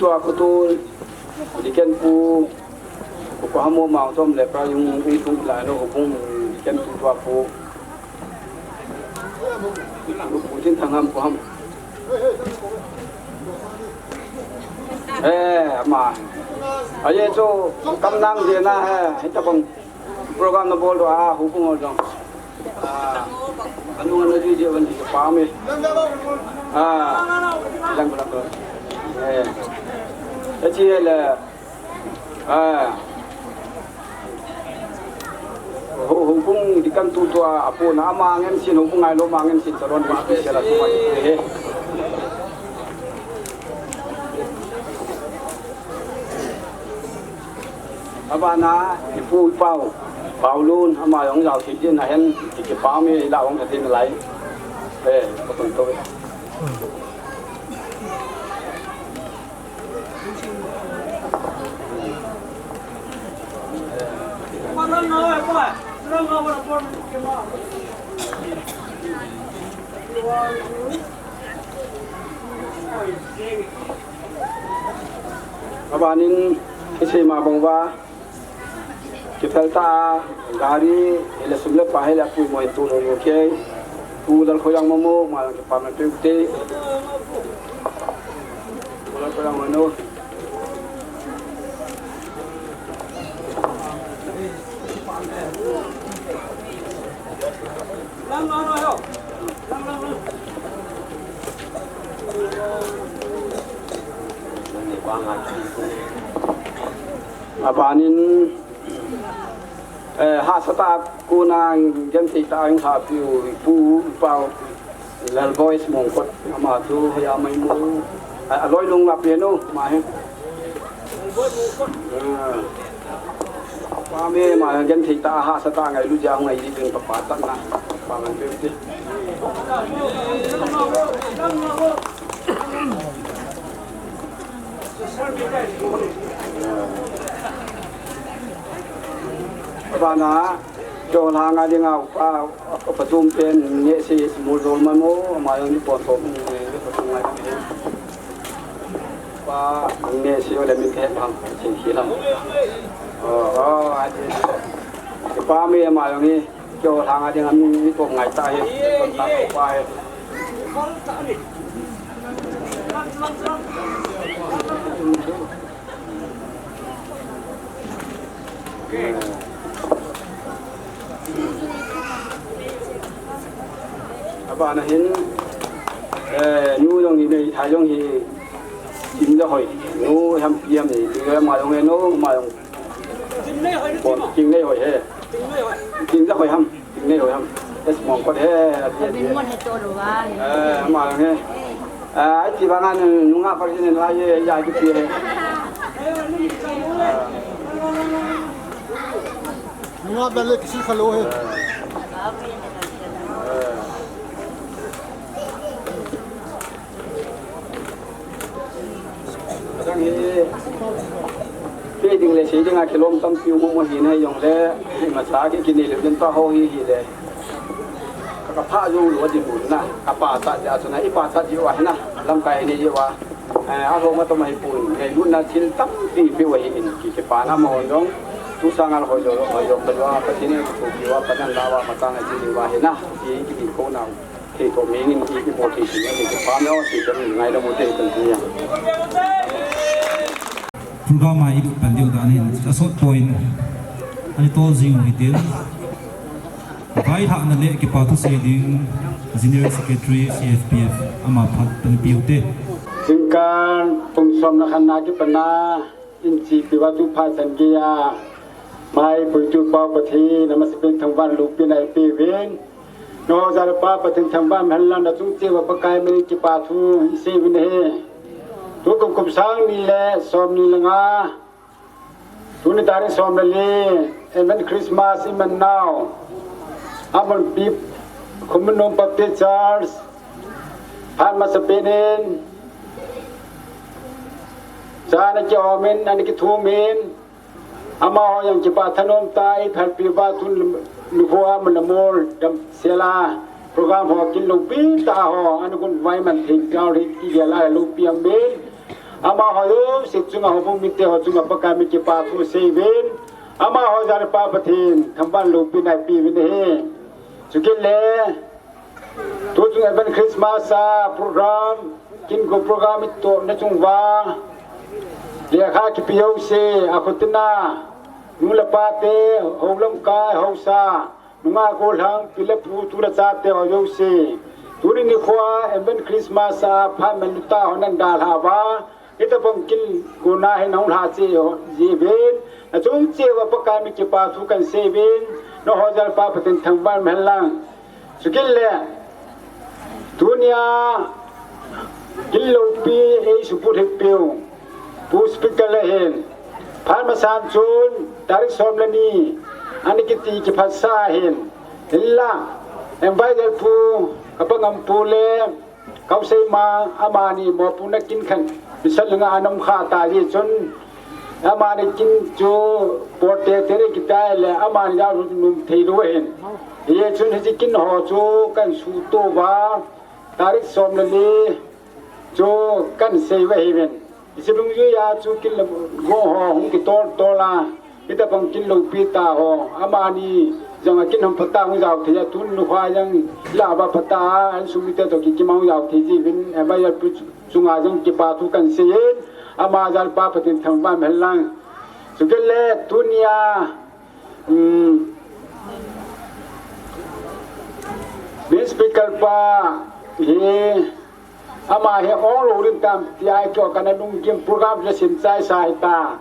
Tua kutu, diken pu, ku ko hamo ma tom le pra yung ung tung la no hukung diken pu tua pu. Ku tin thang ham ku ham. Eh, ma. Aye chu kam nang je na he, hita bang. Program na bol do a, hukung ho jong. Ah, anu anu ji ji wan ji pa mi. Ah, lang lang. Eh. Achi le. Ah. Hu- hukung diken tu tu a, apu na ama ngen sin, hukung ai lo ma ngen sin, salon ma pi sela tu ma he. Abana, ipu ipau, Paulun, ama jong jao thei din ahin, kipah mi la jong thei nalai. Eh, ko ton to. Abanin, isi ma bang ba, kipel ta, gari, ile sum le pai le apui mo in tu lo mo ke. Tu dal khoyang mo mo, ma kipah na tu te. Tu dal khoyang mo no. Abanin, eh, hahsa tah a kona genthei tah a hung lhapiu, ipu, ipau, Lal Boys Mongkot, ama chu hoi a mai mu. A, aloi lung la pe no, ma he. Ah. Pa me ma genthei tah a hahsa tah a ngailu jia ngai di pen papa tah na. Pa man pe ti. Abana, keiho lhang a dinga upa, upa tum pen, neh se, mul dol man mo, ama jong ni pon to, ni pon to ngai. Pa, neh se, ole min te pang, sin khi lam. Oh, oh, a ti. Pa me ama jong ni, keiho lhang a dinga mi, mi to ngai ta he, to ta pa he. Abana hin, eh, nu jong hi, nei, tha jong hi, Tim Jahoi. Nu ham pi ham ni, nu ham ma jong he, nu ma jong. Bon, Tim Jahoi he. Tim Jahoi ham. Nei, oi ham. Es Mongkot he, ati, ati. Abin mon he to lo wa he. Eh, ama he. Eh, ai ti banga nunga pa kine la ye, ya ki pi he. Nunga bel le kisi khalo he. Adang hi, pe ding le sei ding a kilom tampi um um ahi na jong le, masa ki kine le den ta ho hi hi le. Ka, ka pha jong lou ding bu na, ka pachat dia chu na, i pachat diu ahi na, lamkai nei diu a. Eh, a lom atom ahi pon, ngailutna thil tampi pe u ahi in, ki, kipana ma hon jong, tu sang a hoi jo, hoi jo, ka jo, Pathen in ka tu diu a, ka nan la wa, ma tang a ji diu ahi na, ki, ki, ki ko na. Thei toh mi ngin i, i bol thei thei ni, thei pa neo, thei toh mi ngai la mu te kan ti ya. Program a i lut pan diu dan hin, a sot point, ani tol jing u hitin. Vailhahna le kipa thusei ding, General Secretary, C F P F, ama phat pan piu te. Jingkah pung som le khat na kipat na, in chi pi va tu pha chan gei a, mai pui tu pau Pathen, ama sipen thangvah loupina i pe uvin. Nangho jalpa Pathen thangvah in umhen lang, na chung cheh uva Pakai min in kipa thu i sei uvin ahi. Tukum kum sang ni le som ni le nga. Tuni tarik som le li, Advent Christmas i man nau. Amun pi Khumnung Baptist Church. Phat masapen in. Cha ana ki-om in, ana kithum in. Amaho jong kipa thanom tah in phalpi uva tun nikho a mun a mol dam sela program ho kin lungpi tah a ho ana gun vai man thei jao ri ti gel a lungpi amen. Amaho jouse chunga houbung mite ho chunga Pakai min kipa thu seiyuvin. Amaho jal Pa Pathen thangvah loupina ipeuvin ahi. Chukit le tuchung Advent Christmas a program, kin ko program itohna chunguva lekha kipe jouse, akhotina nu le pate, hou lamkai, haosa, nungah gollhang, pi le pu, tu le chate ho jouse, tuni nikhoa Advent Christmas a phat manlu tah ho nan dalhah uva, hitobang kin kona hi nahung lhah cheh jiuvin, nachung cheh uva Pakai min kipa thu kahin seiyuvin, nangho jal Pa Pathen thangvah umhen lang. Chukit le tunia kin loupi eisubut hihpeh u Pu Speaker le hin, phat masan chun tarik som le ni ana kiti kiphatsah ahin, hinla Adviser Pu Kapangam Pu le Kausei Ma, amani mopohna kin khat mission langa ana um kha ta jeh chun, amani kin chu bol teitei ding kitai le amani jal nom theilou ahin. Hijeh chun hiche kin ho chu kahin suhtoh uva, tarik som le li chu kahin sei uva ahiuvin. Hiche dungjuia chu kin le gong ho hung kitol tol a, hitobang kin loupi tah ho, amani jonga kin hung phatah a hung jao thei a, tuni nikhoa jong lah uva phatah a insung mite toh kikim a hung jao thei jiuvin, Adviser Pu chunga jong kipa thu kahin seiyin, ama jal Pa Pathen thangvah umhen lang. Chukit le tunia, um, Main Speaker pa hi, ama hi ong lou ding tam tia keiho kana lunggim, program le sim chai sa hita.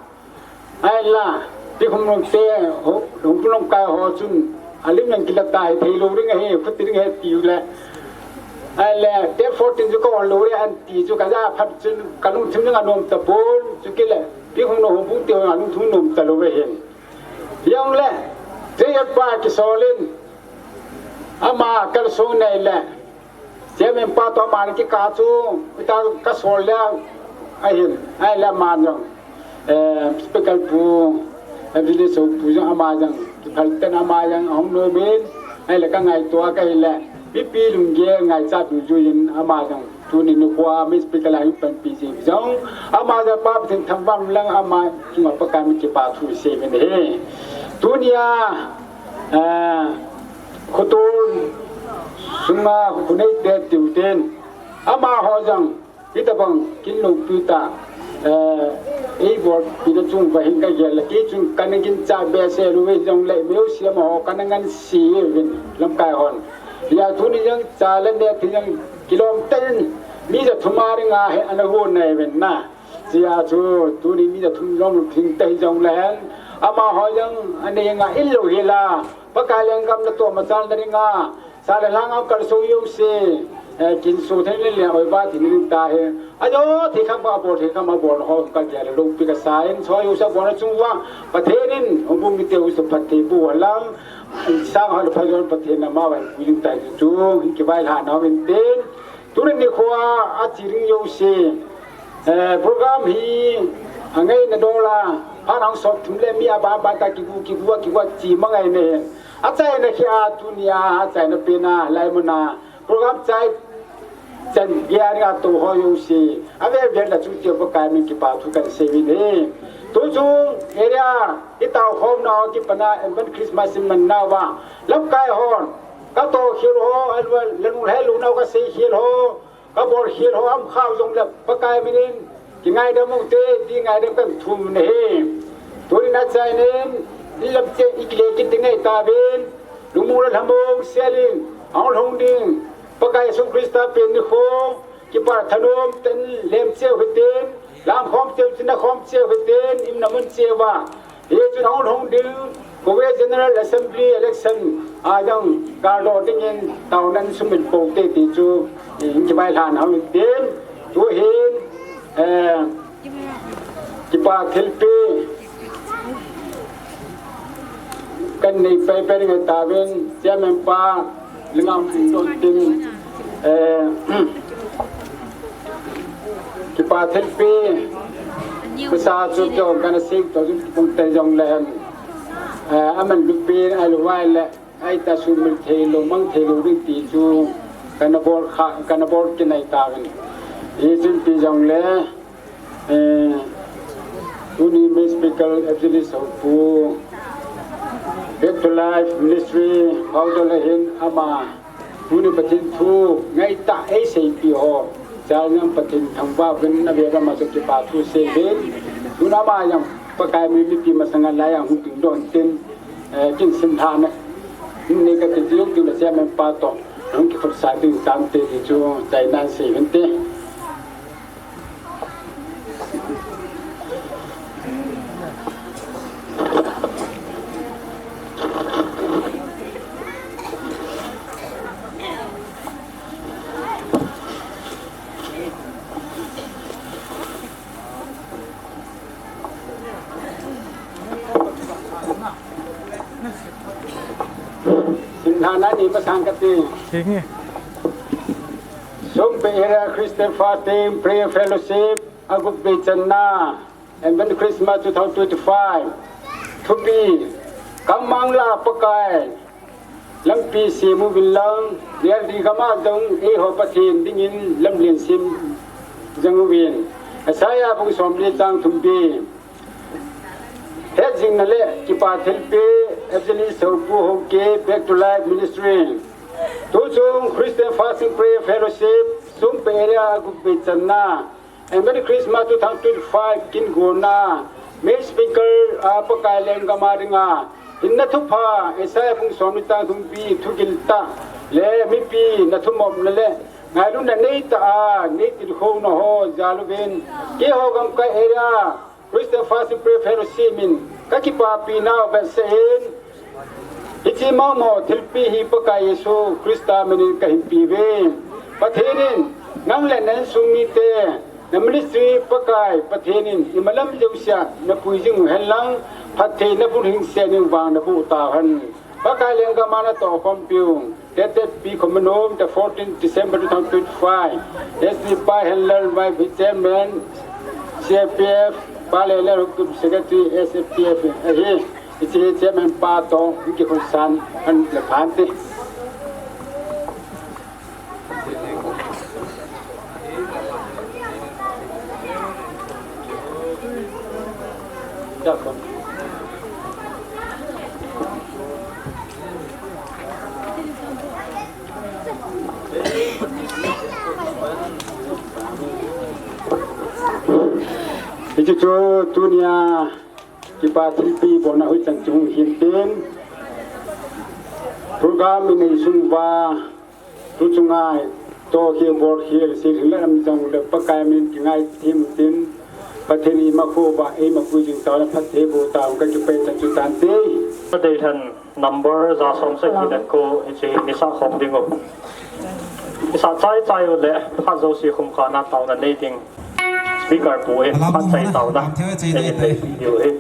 Ahinla, Bikhumnom te, ho, Hungpung lamkai ho chun alim jong kila ta hi, theilou ding ahi, khuti ding ahi tiu le. Ahinla, date fourteen chu ka on lou ding ahi ti chu kaja phat chun kalungthim jong anom tapon, chukit le Bikhumnom Hungpung te ho alungthim nom talou ve hin. Jongle, J F pa kisol in, ama kalsong nei le, Chairman pa toh aman kikah chu, hita kasol le ahin, ahile aman jong, eh, Speaker pu, M C L A Sou pu jong ama jong, kiphal ten ama jong ahung nom in, ahile kangaito a kahile, mipi lunggel ngaichat dungjuiyin ama jong, tuni nikhoa Main Speaker a hin panpi jing jong, ama jong Pa Pathen thangvah umhen lang ama chunga Pakai min kipa thu seiyuvin ahi. Tunia, eh, khotol sunga khonei te tiu ten, amaho jong hitobang kin loupi tah, eh, eibolpina chunguva hin kagel le, kei chun kana ginchat behseh lou ve jongle, meusem ho kana ngansi uvin lamkai hon. Hia tuni jong cha le neh thei jong kilom tah in, mi jathum a dinga hi ana hon nai uvin na. Hia chu tuni mi jathum lom thing tah hi jongle hen, amaho jong ana ngai lou hela, Pakai lenggam natoh machalna dinga, sa le lhang a kalsong jouse, eh, kinso thei le le oiva thei ding tahi. Ajo thei kham abol thei kham abol ho kagel le loupi kasa in, choi jouse abolna chunguva Pathen in Hungpung mite jouse phatthei boh hen lang, sang ho le phajon Pathen in amavang pui ding tahi chu hin kivailhah nauvin tin. Tuni nikhoa ache ding jouse, eh, program hi angaina dol a, phat ahung sot thim le mi aban ban tah kigu kigu a kigu a che mangai ne. Achaina khi a tunia, achaina pena, hilai muna program chai chan gei a ding a tou ho jouse, avel vel a chunga Pakai min kipa thu kahin seiyin ahi. Tuchung area itaokhomna ho kipana Advent Christmas imanna uva, lamkai hon katoh khel ho, ahilouleh lunghel louna ho kasei khel ho, kabol khel ho aum khah jongle Pakai min in kingaidam ute ti ngaidam kahin thum nahi. Tunin achaina in, ilam cheh ikile kit ding ahi tauvin, lungmong le lhamong sel in ahung lhung ding Pakai Jesu Christa pen nikho, kipa thanom tah in lem cheh u hiten, lam khom cheh u, china khom cheh u hiten, iumna mun cheh uva. Hichun ahung lhung ding Kuki General Assembly election a jong kaldoh dingin taona in sumil pou te ti chu, eh, hin kivailhah nauvin tin, tuhin, eh, kipa thilpeh kanei paipai ding ahi tauvin, Chairman pa, Lingam Pington tin, eh, kipa thilpeh, pasa chu keiho kana sei toh chu kipung tei jongle, eh, aman lupi ahilou vai le, ahi ta sumil theilou, mang theilou ding ti chu kana bol kha, kana bol kinai tauvin. Hichun ti jongle, Eh, tuni main speaker Evangelist Hopu, Back to Life Ministry, Pastor le hin ama, tuni Pathen thu ngaitah a eiseipi ho, Chal Nang Pathen thangvah uvin, avel a ama chu kipa thu sei uvin, tuna ama jong Pakai min mipi masanga lai a hung tung doh intin, eh, kin sim lhana nei kati jing tin le Chairman pa toh hung kikhutsah ding tante ti chu chainan sei uvinte. Simlhana ni masang kati. Sompeh Area Christian Fasting Prayer Fellowship, agup vei channa, Advent Christmas two thousand twenty-five. Thupi, Kam mang la Pakai, lampi sem uvin lang, Lialdi gam a jong eiho Pathen dingin lamlen sem jeng uvin. Isaiah bung som le chang thum bi. Hetjingna le kipa thilpeh, Evangelist Hopu Haokip, Back to Life Ministry. Tuchung Christian Fasting Prayer Fellowship, Sompeh Area agup vei channa, Merry Christmas two thousand twenty-five kin gonna, main speaker a Pakai lenggam a dinga hinna thupha, Isaiah bung som le chang thum bi, thugil tah le mipi na thumopna le ngailutna neitah a nei tilkhouna ho jal uvin, keiho Gamkai Area Christian Fasting Prayer Fellowship min kakipapi nau vetsah in, hiche mama thilpeh hi Pakai Jesu Christa minin kahin pe uve. Pathen in nang le na insung mite, na ministry Pakai Pathen in imalam jousea napui jing uhen lang, phattheina bulhingset in vang naboh tauhen. Pakai lenggam a natoh khompiu, Tettepi Khomanom, the fourteenth December two thousand twenty-five. S D Pai Henlal, Vice Chairman, C I P F, Pa Lele Haokip, Secretary, S F P F, ahi. Hiche Chairman pa toh kikhutsan an le phante. Hiche chu tunia kipa thilpeh bolna hoi chan chu hung hin tin, program inei sung uva, tuchunga toh kibol khel sel hile lam jong le Pakai min kingaithem utin, Pathen in imakho uva eimapui jing tauhen, phatthei boh tauhen, kakipah chan chu tante. Number ja som sagi le ko, hiche hi nisa khom ding u. Nisa chai chai u le, phat jouse khum khat na taona nei ding. Speaker pu in phat chai taona nei ding u hi.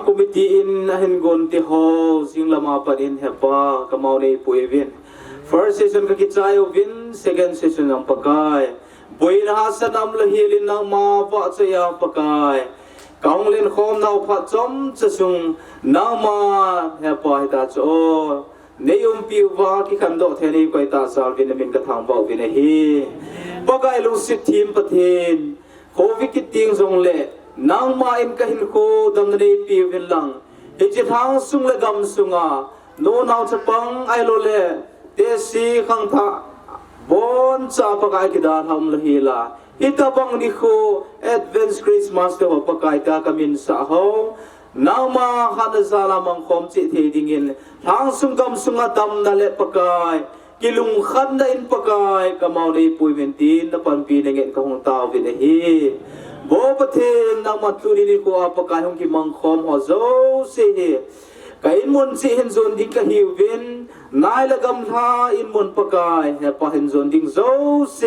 Committee in ahin gon te ho, jinglam a pat in Hepa, kamau neipui uvin. First session kakichai uvin, second session jong Pakai. Boina hahsatna umlou hel in nangma vahchoi a Pakai. Kahung lenkhom nau phat chomcha sung, nangma Hepa hita chu o. Nei umpi uva, kikhandoh thei nei koi tahsa uvin namin kathangvah uvin ahi. Pakai lungset them Pathen, Covid kiti jongle, nangma in kahinkho damna neipe uvin lang. Hiche lhangsung le gamsunga, nu nao chapang ahilou le, tehse khangthah, boncha Pakai kidalha umlou hel a. Hitobang nikho, Advance Christmas te ho Pakai tia kaminsah ho. Nangma hatna jal a mangkhom cheh thei dingin, lhangsung gamsunga damna le Pakai, kilungkhatna in Pakai, kamau neipui uvin tin, napanpina ngen kahung taovin ahi. Bo Pathen, nangma tuni nikho a Pakai hung kimangkhom ho jouse hi. Ka inmun cheh hin jon ding kahiuvin, nai le gamla inmun Pakai, Hepa hin jon ding jouse.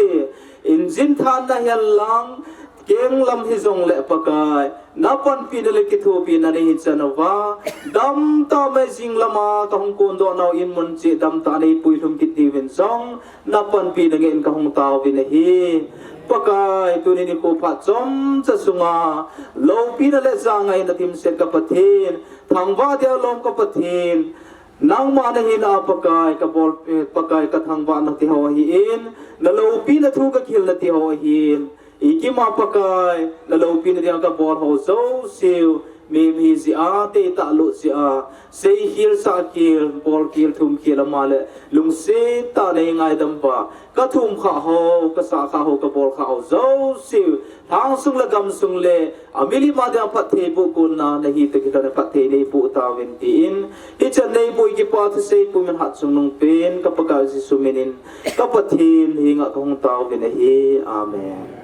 Injin thanna hihen lang, kenglam hijongle Pakai, napanpina le kithopina nei hichan uva, damtah mai jinglam a kahung kondoh nau inmun cheh damtah neipuilhum kit diuvin jong, napanpina ngen kahung taovin ahi. Pakai, tuni nikho phat chomcha sunga, loupina le jangaina dimset ka Pathen, thangvah dia lom ka Pathen, nangma nahina Pakai kabol, eh, Pakai kathangvahna ti ho ahin, naloupina thu kakihilna ti ho ahin, ikima Pakai, naloupina dia kabol ho jouseu, mi, mi jeh a, teitah lut jeh a, seikhel, sahkhel, bolkhel, thumkhel, ama le, lungset tah a nei ngaidam uva, kathum khah ho, kasah khah ho, kabol khah ho jouseu, lhangsung le gamsung le, amilim a dia phattheiboh konna, nahi toh kilhon a phatthei neiboh tauvin tin, hichan neiboh kipa thusei pumin hatchungnung pen, ka Pakai Jesu minin, ka Pathen henga kahung taovin ahi. Amen.